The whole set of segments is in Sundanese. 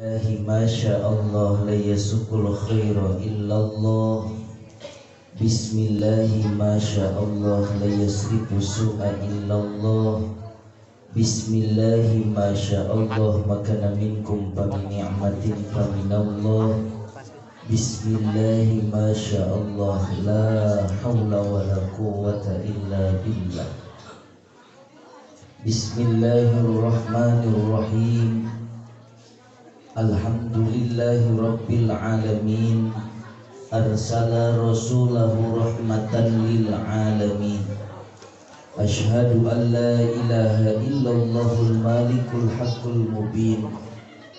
Ma sya Allah la yasukul khaira illallah. Bismillahi ma sya Allah la yasrifu su'a illallah. Bismillahi ma sya Allah makana minkum famin ni'matin faminallah. Bismillahi ma sya Allah la hawla wa la quwwata illa billah. Bismillahirrahmanirrahim. Alhamdulillahi rabbil alamin. Arsala rasulahu rahmatan lil alamin. Ashhadu an la ilaha illallahul malikul haqqul mubin.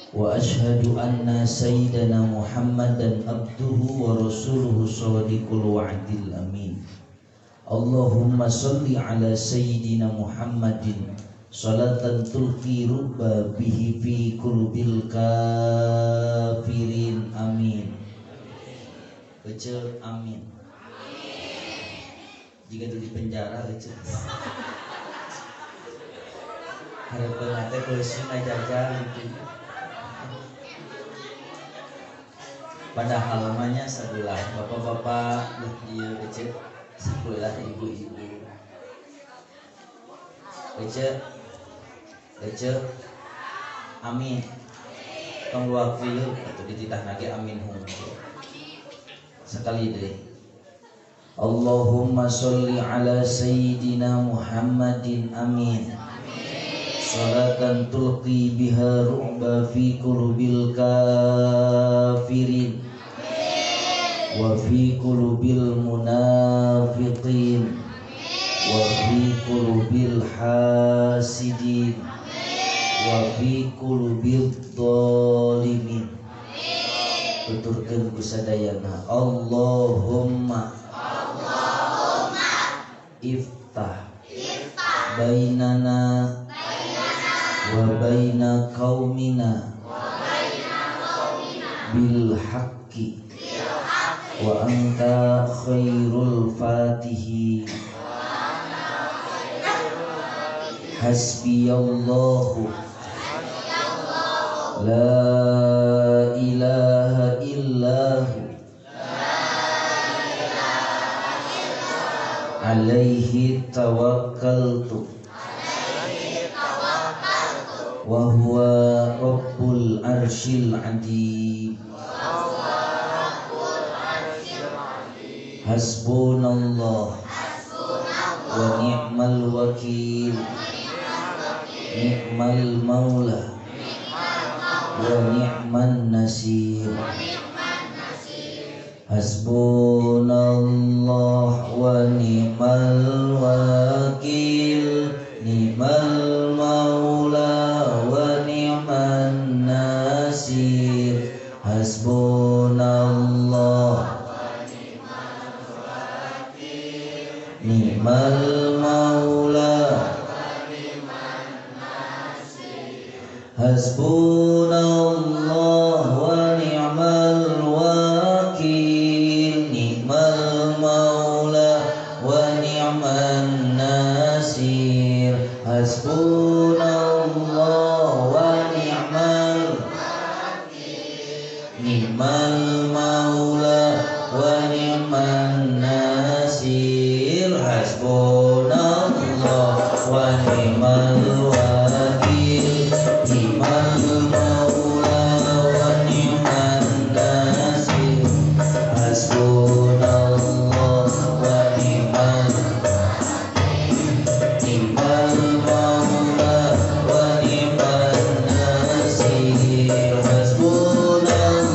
Wa ashhadu anna sayyidana Muhammadan abduhu wa rasuluhu shadiqul wa'dil amin. Allahumma salli ala sayyidina Muhammadin salatan tulqi rubba bihi fi qulubil kafirin. Amin. Kecil amin. Jika itu di penjara kecil. Harapan teh kursi ngajajar gitu. Pada halamannya sebelah bapak-bapak dia kecil, sebelah ibu-ibu. Kecil. Kecil. Amin. Tong luak ieu atuh dititah nage amin hungkul. Sekali deui. Allahumma sholli ala sayyidina Muhammadin. Amin. Salatan tulqi biha ru'ba fi qulubil kafirin wa fi qulubil munafiqin wa fi qulubil hasidin wa fi qulubil dhalimin. Tuturkeun ku sadayana. Allahumma iftah bainana wa baina qaumina bil haqqi wa anta khairul fatihi. Hasbiyallahu la ilaha illahu alaihi tawakkaltu wa huwa rabbul arsyil azim. Hasbunallah wa ni'mal wakil, ni'mal maula wa ni'man nasir. Hasbunallah wa ni'mal wakil, ni'mal maula wa ni'man nasir. Hasbunallah wa ni'mal wakil, ni'mal maula wa ni'man nasir. Hasbunallah wa ni'mal wakil, ni'mal maula wa ni'man nasir. Hasbunallah wa ni'mal wakil, ni'mal maula wa ni'man nasir. Hasbunallah wa ni'mal wakil, ni'mal maula wa ni'man nasir. Hasbunallah wa ni'mal wakil, ni'mal maula wa ni'man nasir. Hasbunallah wa ni'mal wakil, wa ni'man nasir. Hasbunallah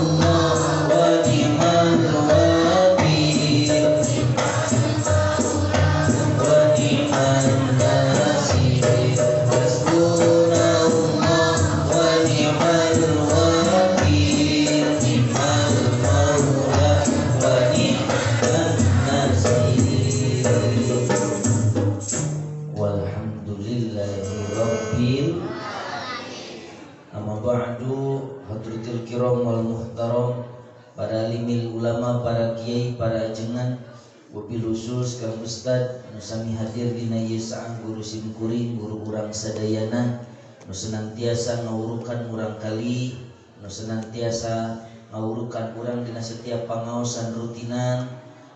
wa ni'mal wakil, ni'mal maula wa ni'man nasir. Walhamdulillahi rabbil amma ba'du. Hadratil kiram wal muhtaram, para limil ulama, para kiai, para ajengan, wabil khusus kang ustad nu sami hadir dina ieu saang guru simkuring, guru urang sadayana nu senantiasa ngawurukan murang kali nu senantiasa ngawurukan urang dina setiap pangaosan rutinan,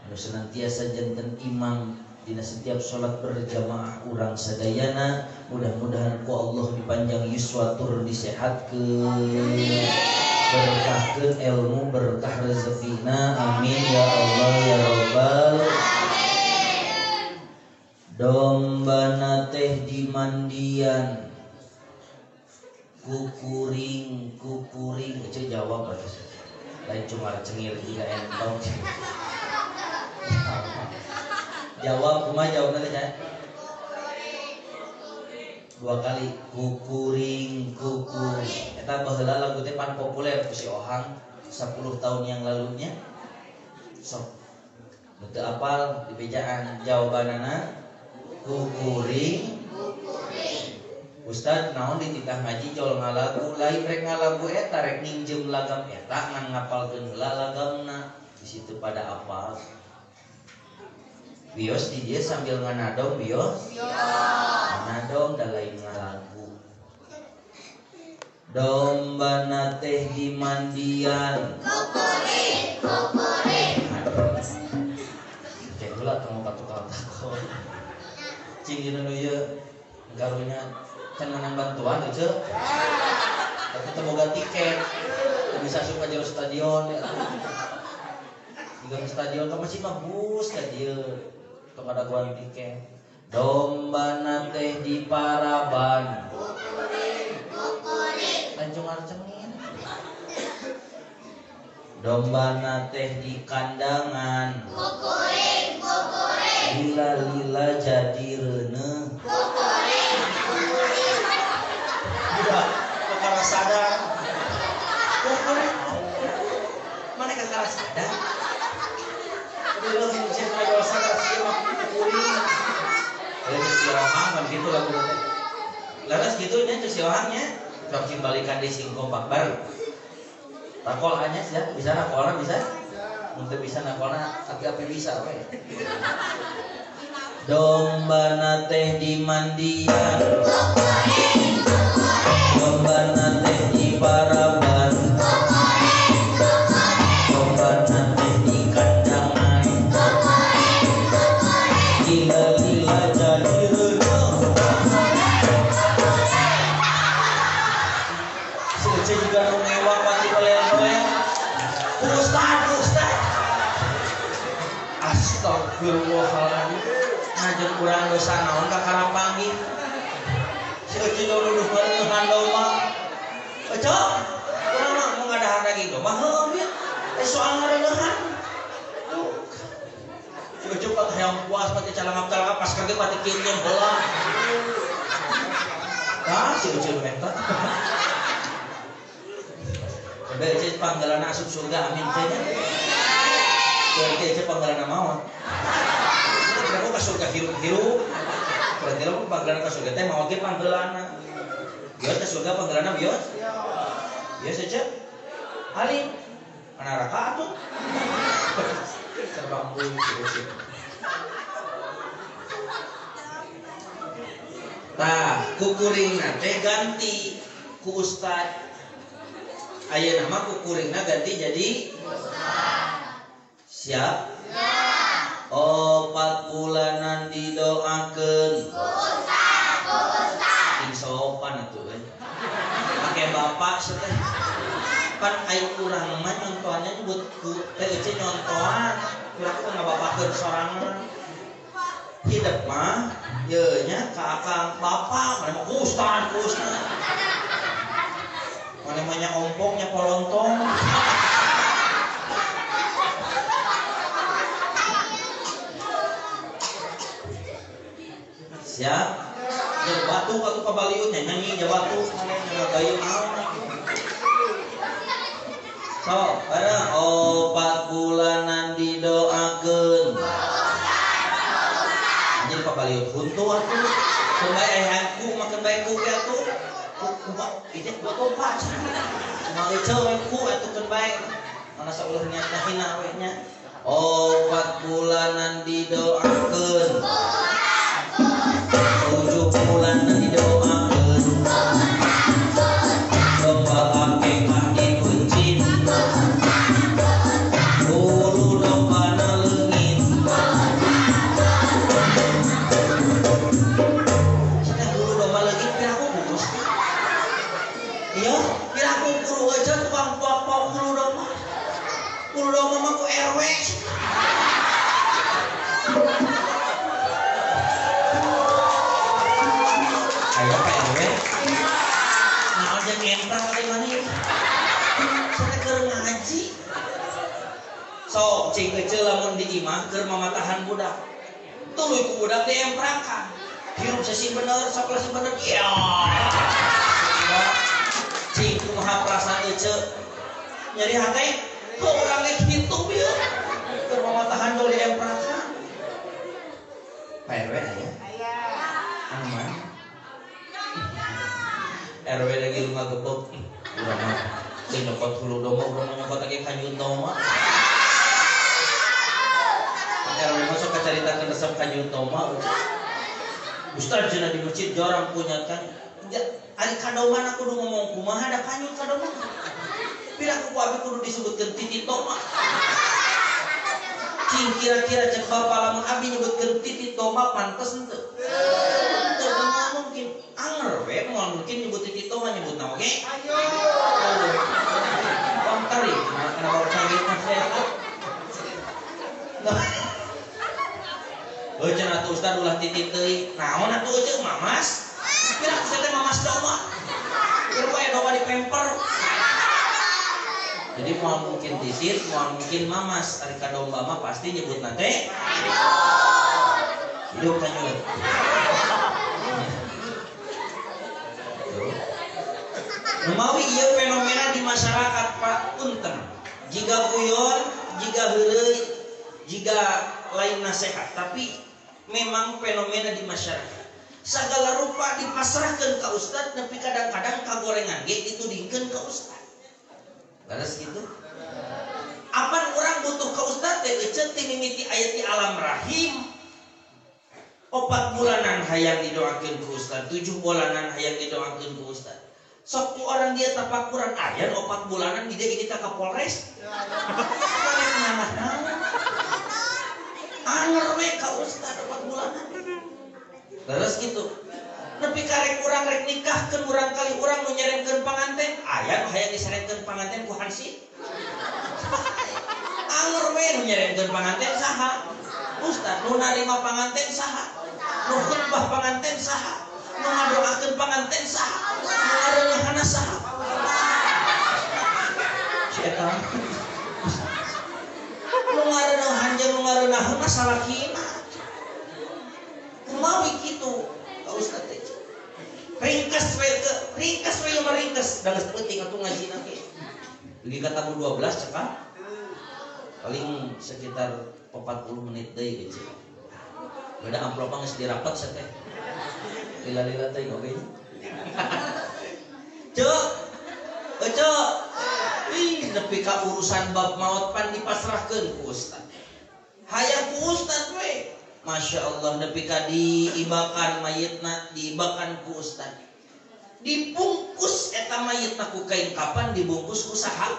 nu senantiasa janten imam dina setiap salat berjamaah urang sadayana. Mudah-mudahan ku Allah dipanjang yuswa tur disehatkeun, berkahkeun ilmu, berkah rezekina. Amin ya Allah ya Rabbal. Dombana teh dimandian kukuring kukuring. Ece jawab atuh, lain cuma cengir juga entong. Jawab kumaha jawabna teh nya? Dua kali kukuring kukuring. Eta baheula lagu teh pan populer ku si Ohang 10 tahun yang lalunya. Sok teu apal di bejaan jawabanana kukuring. Ustad naon dititah ngaji jol ngalagu, lain rek ngalagu eta rek ninjem lagam eta ngan ngapalkeun heula lagamna. Di situ pada apal. Bios di dia sambil nganadong bios. Nganadong da lain ngalagu. Dombana teh dimandian kukuring kukuring. Cek heula tong ka tukang takon. Cing dina nu ieu garunya can menang bantuan euceu. Tapi teu boga tiket. Teu bisa asup ka jero stadion. Jika ke stadion ka masih mah bus ka dieu. Tong ada guan tiket. Dombana teh di paraban kukuring kukuring. Lancung arcengin. Dombana teh di kandangan kukuring kukuring. Lila-lila jadi reuneuh kukuring kukuring. Budak kakara sadar. Kukuring. Mana kakara sadar? Udah cek modal sadar sih mah kukuring. Lalu si Ohang kan gitu lagu teh. Laras gitu nya si Ohangnya. Sok cing balikan di sing kompak bareng. Takol hanya sih ya, bisa nakolna bisa? Mun teu bisa nakolna api-api bisa we. Dombana teh dimandian kukuring kukuring. Dombana teh di paraban kukuring kukuring. Dombana teh di kandangan kukuring kukuring. Lila-lila jadi reuneuh. Si Ece juga nu ngewak pati kolean-kolean. Ustad, Ustad. Astagfirullahaladzim. Ngajen urang dosa naon ka karapanggih. Si Ece nu nuduh ngeuneuhan domba. Ece, urang mah mau ngadahar daging domba heueuh bieu. Eh soal ngareuneuhan. Tuh. Si Ece pat hayang puas pati calangap-calangap pas kerja pati kieu heula. Tah si Ece nu eta. Coba Ece panggalana asup surga amin teh nya. Berarti Ece panggalana maot. Kenapa ke surga hirup-hirup? Berarti lamun panggalana ke surga teh maot ge panggalana. Bios ke surga panggalana bios? Bios Ece? Alim. Ka neraka atuh. Terbang terus. Tah, kukuringna teh ganti ku ustad. Ayeuna mah kukuringna ganti jadi ustad. Siap? Siap. Opat bulanan didoakeun ku ustad, ku ustad. Sing sopan atuh euy. Make bapak teh. Pan ai urang mah nyontohannya nyebut ku teh euceu nyontohan. Urang teh ngabapakeun sorangan. Hidup mah yeuh nya ka akang bapak, mana mah ku ustad, ku ustad. Mana mah nya ompong nya polontong. Siap? Ya batu atuh pabaliut nya nyanyi nya batu mana nya gayung naon atuh. Sok, bareng opat bulanan didoakeun. Anjir pabaliut huntu atuh. Keun bae aya ku makeun bae ku ge atuh. Ku ku ieu ku opat. Kumaha eceu we ku atuh keun bae. Mana saulah niatna hina we nya. Opat bulanan didoakeun. 7 bulanan didoakeun. Domba akekah di Sok cing kecil lamun di imah keur mamatahan budak. Tuluy ku budak diemprakan. Hirup sesing bener, sakola sing bener. Iya. Cing kumaha perasaan ece? Nyeri hate? Kok urang ge kitu bieu? Keur mamatahan dol diemprakan. Pak RW aya? Aya. Anu mana? RW lagi ngagebeg. Urang mah teu nyokot hulu domba, urang mah nyokot lagi kanjut domba. RW masuk ke caritakeun resep kanjut domba. Ustaz cenah di masjid jarang punya kan. Ari kadomana kudu ngomong kumaha da kanjut kadomana. Pira ku abi kudu disebutkeun titit domba. Cing kira-kira cek bapak lamun abi nyebutkeun titit domba pantes henteu? Henteu moal mungkin. Anger we moal mungkin nyebut titit domba nyebut naon ge? Ayo. Kontari, kenapa canggih nasihat? Heuh cenah atuh ustaz ulah titit teuing. Naon atuh eueuh mamas? Pira ku teh mamas domba. Pira ku aya domba di pamper. Jadi moal mungkin tisit, moal mungkin mamas. Ari ka domba mah pasti nyebutna teh hidup kanjut. Numawi ieu fenomena di masyarakat Pak punten. Jiga guyon, jiga heureuy, jiga lain nasihat, tapi memang fenomena di masyarakat. Segala rupa dipasrahkan ke ustad, tapi kadang-kadang kagorengan ge ditudingkeun ke ustad. Leres gitu. Apan orang butuh ke ustad teh eceut ti mimiti aya ti alam rahim. 4 bulanan hayang didoakeun ku ustad, 7 bulanan hayang didoakeun ku ustad. Sok ku orang dia tapakuran aya 4 bulanan di dia kita ka Polres. Maneh nganah naon? Anger we ka ustad 4 bulanan. Terus gitu. Nepi karek urang rek nikahkeun urang kali urang nu nyerenkeun panganten, aya nu hayang diserenkeun panganten ku hansip. Anger we nu nyerenkeun panganten saha? Ustad. Nu narima panganten saha? Nu khutbah panganten saha? Nu ngadoakeun panganten saha? Nu ngareuneuhana saha? Si eta. Nu ngareuneuhan jeung nu ngareunahna mah salakina. Kumaha kitu ka ustad teh? Ringkes we ke, ringkes we mah ringkes, da geus penting atuh ngajina ge. Dugi ka tamu 12 cekap. Paling sekitar 40 menit deui ge. Beda amplop geus dirapet teh. Lila-lila teh oge. Cuk. Cuk. Ih, nepi ka urusan bab maot pan dipasrahkeun ku ustad. Hayang ku ustad we. Masya Allah nepi ka diibakan mayitna, diibakan ku ustad. Dibungkus eta mayitna ku kain kapan, dibungkus ku saha?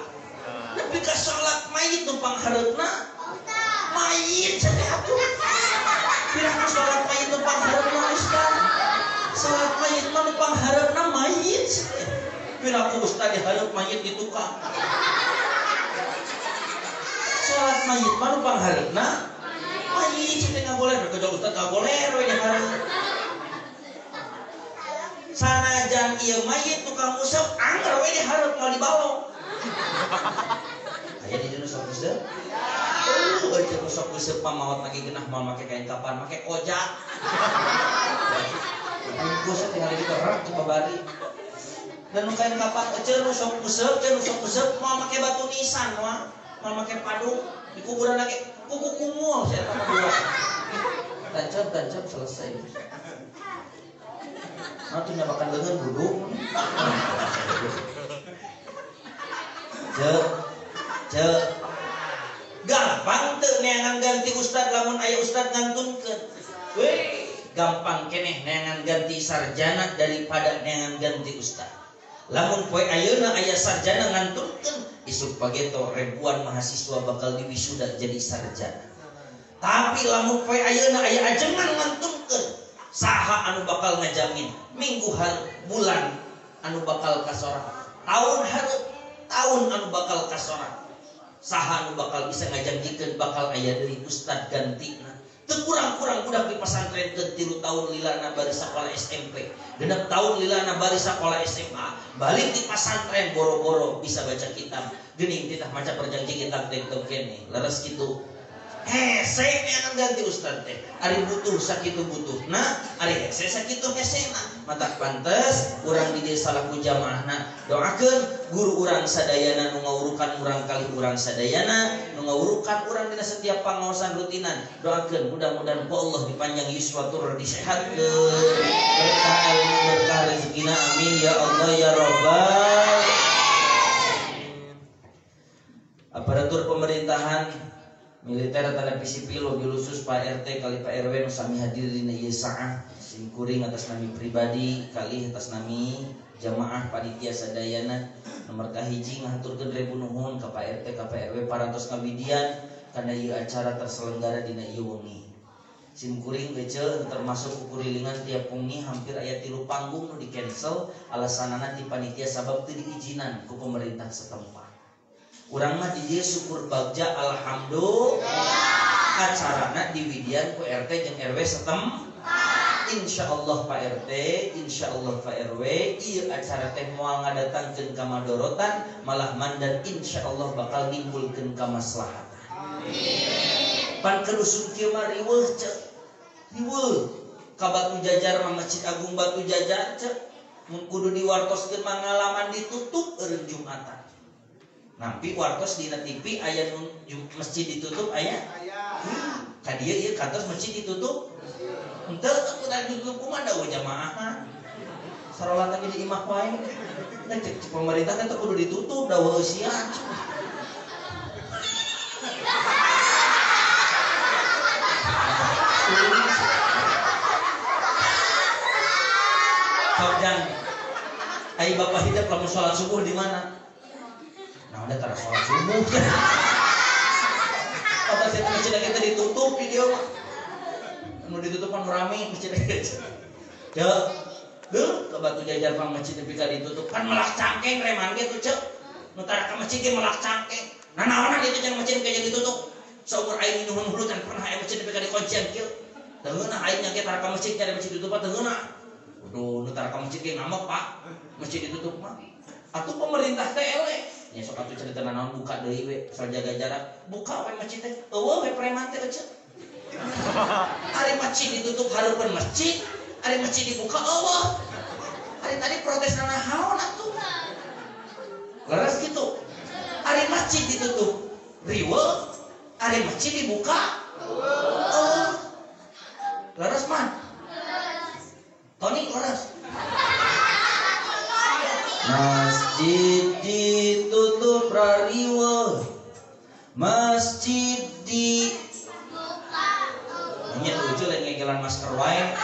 Nepi ka salat mayit nu panghareupna mayit cenah atuh. Pira ku salat mayit nu panghareupna ustad? Salat mayit mah nu panghareupna mayit. Pira ku ustad dihareup mayit di tukang. Salat mayit mah nu panghareupna mayit cenah ngagoler, kerja ustad ngagoler we dihareup. Sanajan ieu mayit tukang usep anger we dihareup moal dibalong. Aya di dieu sok usep. Eueuh nu sok usep mah maot lagi genah moal make kain kapan, make kojak. Bungkus tinggal dikerak coba bari. Dan nu kain kapan eceu nu sok usep, eceu nu sok usep moal make batu nisan moal, moal make padung di kuburan lagi kuku kumul saya eta mah dua. Tancap selesai. Nah tuh nyabakan leungeun duduk. Cek, cek. Gampang teu neangan ganti ustad lamun aya ustad ngantunkeun. Weh, gampang keneh neangan ganti sarjana daripada neangan ganti ustad. Lamun poe ayeuna aya sarjana ngantunkeun, isuk pageto ribuan mahasiswa bakal diwisuda jadi sarjana. Tapi lamun poe ayeuna aya ajengan ngantunkeun, saha anu bakal ngajamin minggu har bulan anu bakal kasorang, tahun hareup tahun anu bakal kasorang. Saha anu bakal bisa ngajanjikeun bakal aya deui ustad gantina Teu kurang-kurang budak di pesantren ke 3 tahun lilana bari sakola SMP, 6 tahun lilana bari sakola SMA, balik di pesantren boro-boro bisa baca kitab. Geuning titah maca perjanji kitab teh teu keneh. Leres kitu. Hese yang ganti ustad teh. Ari butuh sakitu butuhna, ari hese sakitu hesena. Matak pantes urang di dieu salaku jamaahna doakeun guru urang sadayana nu ngawurukan urang kalih urang sadayana, nu ngawurukan urang dina setiap pangaosan rutinan. Doakeun mudah-mudahan ku Allah dipanjang yuswa tur disehatkeun, berkah ilmu, berkah rezekina, amin ya Allah ya Rabbal. Aparatur pemerintahan militer tanda sipil wabil khusus Pak RT kali Pak RW nu sami hadir dina ieu saah simkuring atas nami pribadi kali atas nami jamaah panitia sadayana nomor kahiji ngahaturkeun ribu nuhun ka Pak RT ka Pak RW parantos ngawidian kana ieu acara terselenggara dina ieu wengi. Simkuring gece termasuk kukurilingan tiap wengi hampir aya 3 panggung nu di-cancel alasanana ti panitia sabab teu diizinan ku pemerintah setempat. Urang mah di dieu syukur bagja alhamdulillah acarana diwidian ku RT jeung RW setempat. Insyaallah Pak RT, insyaallah Pak RW, ieu acara teh moal ngadatangkeun kamadorotan, malah mandan insyaallah bakal nimbulkeun kamaslahatan. Amin. Pan keur usum kieu mah riweuh ceuk. Riweuh ka Batu Jajar mah Masjid Agung Batu Jajar ceuk. Mun kudu diwartoskeun mangalaman ditutup eureun Jumatan. Nampi wartos dina TV aya masjid ditutup aya? Ka dieu ieu kantos masjid ditutup? Henteu kudu ditutup kumaha da jamaah. Sarolat ge di imah wae. Da cek pemerintah teh kudu ditutup da eusian. Sok jang. Ai bapak hidup lamun salat subuh di mana? Nah, udah tara sholat subuh. Apa sih masjid kita ditutup di dia mah. Nu ditutup kan rame masjid kita. Cek. Heuh, ke Batu Jajar pang masjid nepi ka ditutup kan melak cangkeng reman ge tuh cek. Nu tara ka masjid ge melak cangkeng. Nah naonan itu jeung masjid ge ditutup. Saumur aing nyuhun hulu can pernah aya masjid nepi ka dikuncian kieu. Teu ngeunah aing nya ge tara ka masjid cari masjid ditutup teu ngeunah. Aduh, nu tara ka masjid ge ngamuk, Pak. Masjid ditutup mah. Atuh pemerintah teh eleh. Nya sok atuh cerita naon buka deui we asal jaga jarak. Buka we masjid teh. Eueuh we preman teh ece. Ari masjid ditutup hareupeun masjid, ari masjid dibuka eueuh. Ari tadi protes nanaon atuh. Leres kitu. Ari masjid ditutup riweuh, ari masjid dibuka eueuh. Leres man. Tony leres. Masjid ditutup rariweuh, masjid dibuka. Nya lucu lain ngegelan masker wae.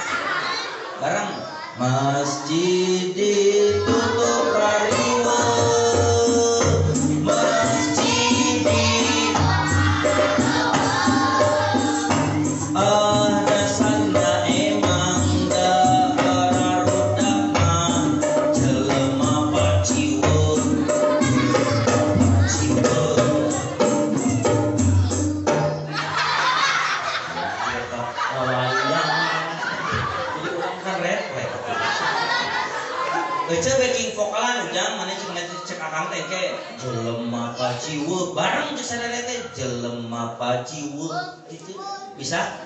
Bareng masjid ditutup rariweuh, masjid dibuka. Ah dasarna emang da bararudak mah jelema paciweuh. Paciweuh. Jadi urang kan refleks. Ece backing vokalan ujang mana cek cek akang teh ke jelema paciweuh bareng cek sadaya teh jelema paciweuh gitu. Bisa?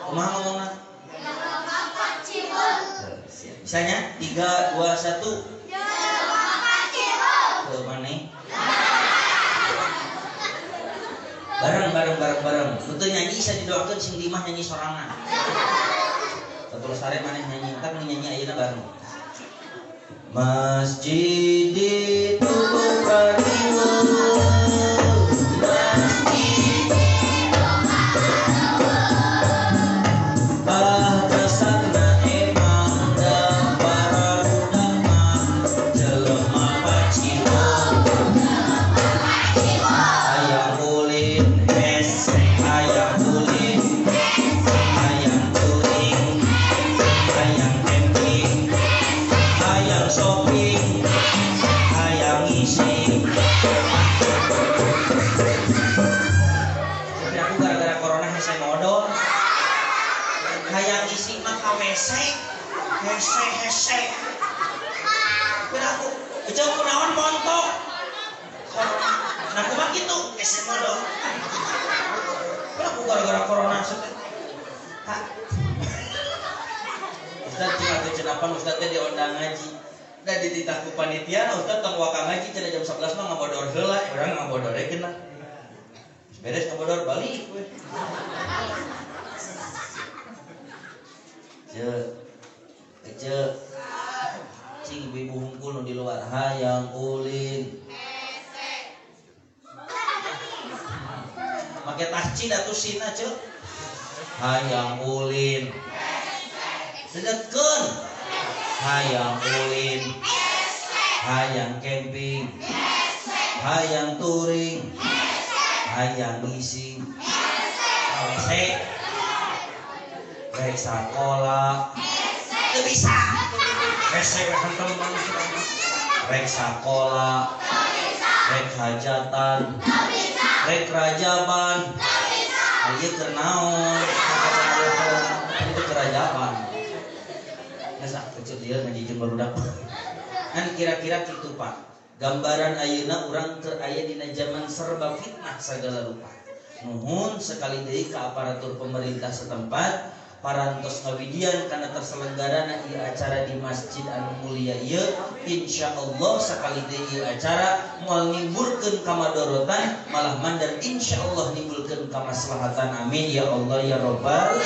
Kumaha ngomongna? Jelema paciweuh. Siap. Bisanya 3 2 1. Jelema paciweuh. Ke mana? Bareng bareng bareng bareng. Nu teu nyanyi bisa didoakeun sing di imah nyanyi sorangan. Satu lestari maneh nyanyi, entar nyanyi ayeuna bareng. Masjid ditutup rariweuh, masjid dibuka. Ah dasarna emang da bararudak mah jelema paciweuh. Hayang ulin hese, hayang ulin hese, hayang touring, hayang camping, hayang shopping, hayang WC hese. Piraku ejeuh kunaon montok. Corona. Nah kumaha kitu hese modok. Piraku gara-gara corona teh. Kak. Ustaz cing atuh cenapan ustaz teh diondang ngaji. Da dititah ku panitia ustaz tong waka ngaji cenah jam 11 mah ngabodor heula, urang ngabodor we geunah. Beres ngabodor balik we. Ece cing ibu-ibu hungkul nu di luar hayang ulin. Make tascin atuh sina ceu. Hayang ulin. Sedetkeun. Hayang ulin. Hayang camping. Hayang touring. Hayang ngising. WC. Rek sakola. Teu bisa. Hese we hantam. Rek sakola. Rek hajatan. Rek rajaban. Ieu keur naon? Itu kerajaban. Geus ah kecil dia ngaji jeung barudak. Kan kira-kira kitu Pak. Gambaran ayeuna urang keur aya dina zaman serba fitnah sagala rupa. Nuhun sekali deui ka aparatur pemerintah setempat parantos ngawidian kana terselenggarana ieu acara di masjid anu mulia ieu. Insyaallah sakali deui ieu acara moal nimbulkeun kamadorotan malah mandar insyaallah nimbulkeun kamaslahatan. Amin ya Allah ya Rabbal.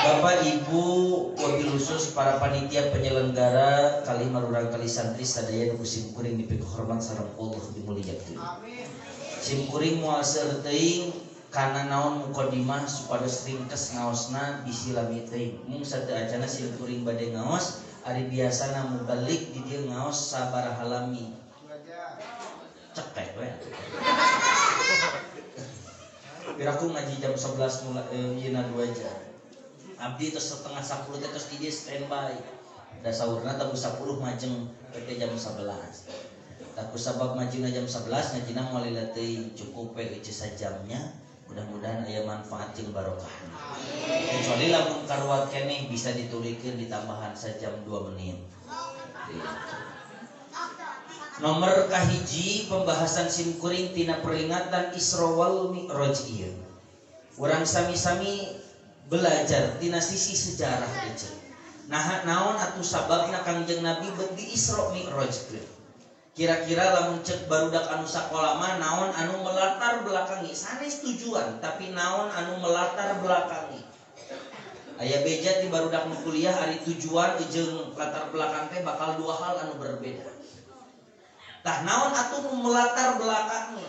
Bapak Ibu wabil khusus para panitia penyelenggara kali marurang kali santri sadaya nu simkuring dipikahormat sareng Allah dimuliakeun. Amin. Simkuring moal seueur teuing kana naon mukadimah supados ringkes ngaosna bisi lami teuing. Mung sateu acana simkuring bade ngaos ari biasana mubalik di dieu ngaos sabaraha lami. Cekek we atuh. Piraku ngaji jam 11 mulai yeuna 2 jam. Abdi terus setengah 10 teh terus di dieu standby. Da saurna tabu 10 majeng teh jam 11. Taku sabab majengna jam 11 ngajina moal lila teuing cukup we euceu sajamnya. Mudah-mudahan aya manfaat jeung barokahna. Kecuali lamun karuat keneh bisa ditulikeun ditambahan sajam 2 menit. Nomor kahiji pembahasan simkuring tina peringatan Isra wal Mi'raj ieu. Urang sami-sami belajar tina sisi sejarah ieu. Nah naon atuh sababna Kangjeng Nabi bet di Isra Mi'rajkeun. Kira-kira lamun cek barudak anu sakola mah naon anu melatar belakangi sanes tujuan tapi naon anu melatar belakangi. Aya beja ti barudak nu kuliah ari tujuan jeung latar belakang teh bakal dua hal anu berbeda. Tah naon atuh nu melatar belakangi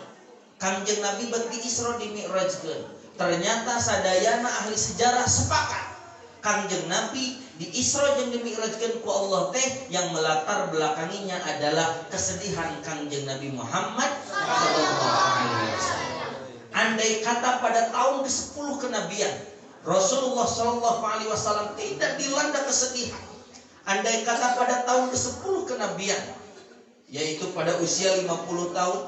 Kangjeng Nabi bet di Isra di Mi'rajkeun. Ternyata sadayana ahli sejarah sepakat Kangjeng Nabi di Isra jeung di Mi'rajkeun ku Allah teh yang melatar belakanginya adalah kesedihan Kangjeng Nabi Muhammad sallallahu alaihi wasallam. Andai kata pada tahun ke-10 kenabian Rasulullah sallallahu alaihi wasallam tidak dilanda kesedihan. Andai kata pada tahun ke-10 kenabian, yaitu pada usia 50 tahun,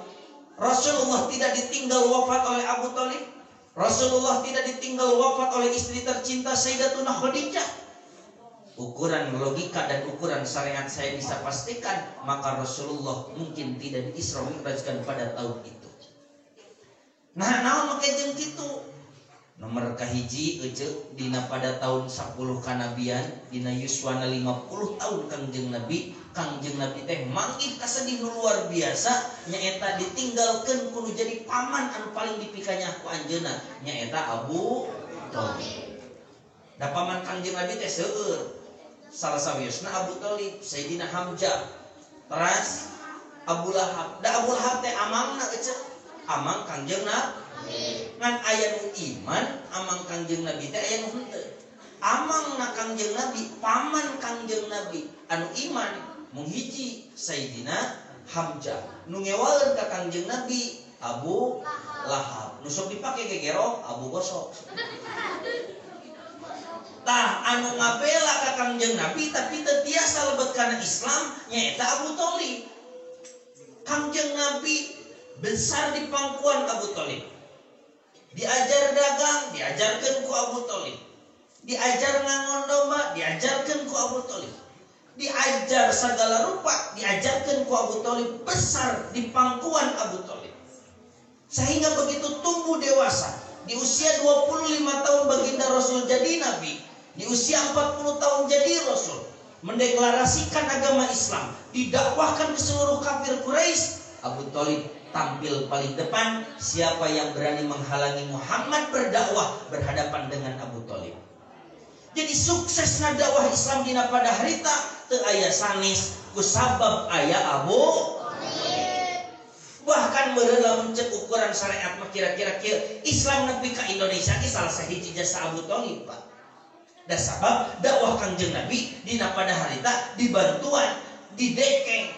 Rasulullah tidak ditinggal wafat oleh Abu Thalib. Rasulullah tidak ditinggal wafat oleh istri tercinta Sayyidatuna Khadijah. Ukuran logika dan ukuran syariat saya bisa pastikan, maka Rasulullah mungkin tidak di Isra Mi'rajkan pada tahun itu. Nah, naon make jeung kitu? Nomor kahiji euceu dina pada tahun 10 kanabian, dina yuswana 50 tahun Kangjeng Nabi, Kangjeng Nabi teh manggih kasedih nu luar biasa nyaeta ditinggalkeun kudu jadi paman anu paling dipikanya ku anjeunna nyaeta Abu Thalib. Da paman Kangjeng Nabi teh seueur. Salah sawiosna Abu Thalib, Sayyidina Hamzah, teras Abu Lahab. Da Abu Lahab teh amangna euceu, amang Kangjeng Nabi. Ngan aya nu iman amang Kangjeng Nabi teh aya nu henteu. Amang na Kangjeng Nabi, paman Kangjeng Nabi anu iman mung hiji Sayyidina Hamzah. Nu ngewaleun ka Kangjeng Nabi Abu Lahab. Nu sok dipake gegero Abu Gosok. Tah anu ngabela ka Kangjeng Nabi tapi teu tiasa lebet kana Islam nyaeta Abu Thalib. Kangjeng Nabi besar di pangkuan Abu Thalib. Diajar dagang, diajarkan ku Abu Thalib. Diajar ngangon domba, diajarkeun ku Abu Thalib. Diajar segala rupa, diajarkeun ku Abu Thalib, besar di pangkuan Abu Thalib. Sehingga begitu tumbuh dewasa, di usia 25 tahun baginda Rasul jadi nabi, di usia 40 tahun jadi Rasul, mendeklarasikan agama Islam, didakwahkan ke seluruh kafir Quraisy. Abu Thalib tampil paling depan. Siapa yang berani menghalangi Muhammad berdakwah berhadapan dengan Abu Thalib. Jadi suksesna dakwah Islam dina pada harita teu aya sanes kusabab aya Abu Thalib. Bahkan meureun lamun ceuk ukuran syariat mah kira-kira kieu, Islam nepi ka Indonesia ge salah sahiji jasa Abu Thalib, Pak. Da sabab dakwah Kangjeng Nabi dina pada harita dibantuan, didekeng,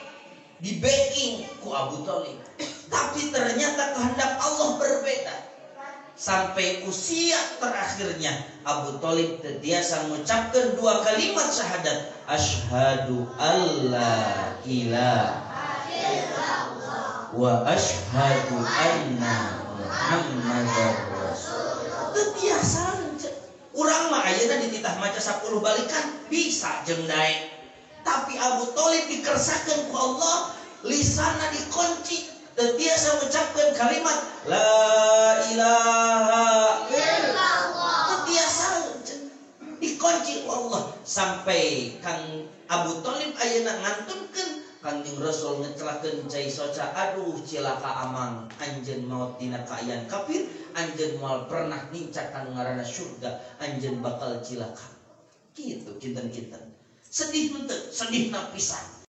di backing ku Abu Thalib. Tapi ternyata kehendak Allah berbeda. Sampai usia terakhirnya Abu Thalib tetiasa mengucapkan dua kalimat syahadat, asyhadu alla ilaha illallah wa asyhadu anna Muhammadar rasulullah. Tetiasa. Urang mah ayeuna dititah maca 10 balikan bisa jeung daek. Tapi Abu Thalib dikersakeun ku Allah, lisanna dikunci, tetiasa mengucapkan kalimat la ilaha illallah. Tetiasa dikunci ku Allah sampai Kang Abu Thalib ayeuna ngantunkeun Kangjeng Rasul ngecelakeun cai soca, aduh cilaka amang anjeun maot dina kaayaan kafir, anjeun moal pernah nincak kanu ngaranna surga, anjeun bakal cilaka. Kitu kinten-kinten. Sedih henteu, sedihna pisan.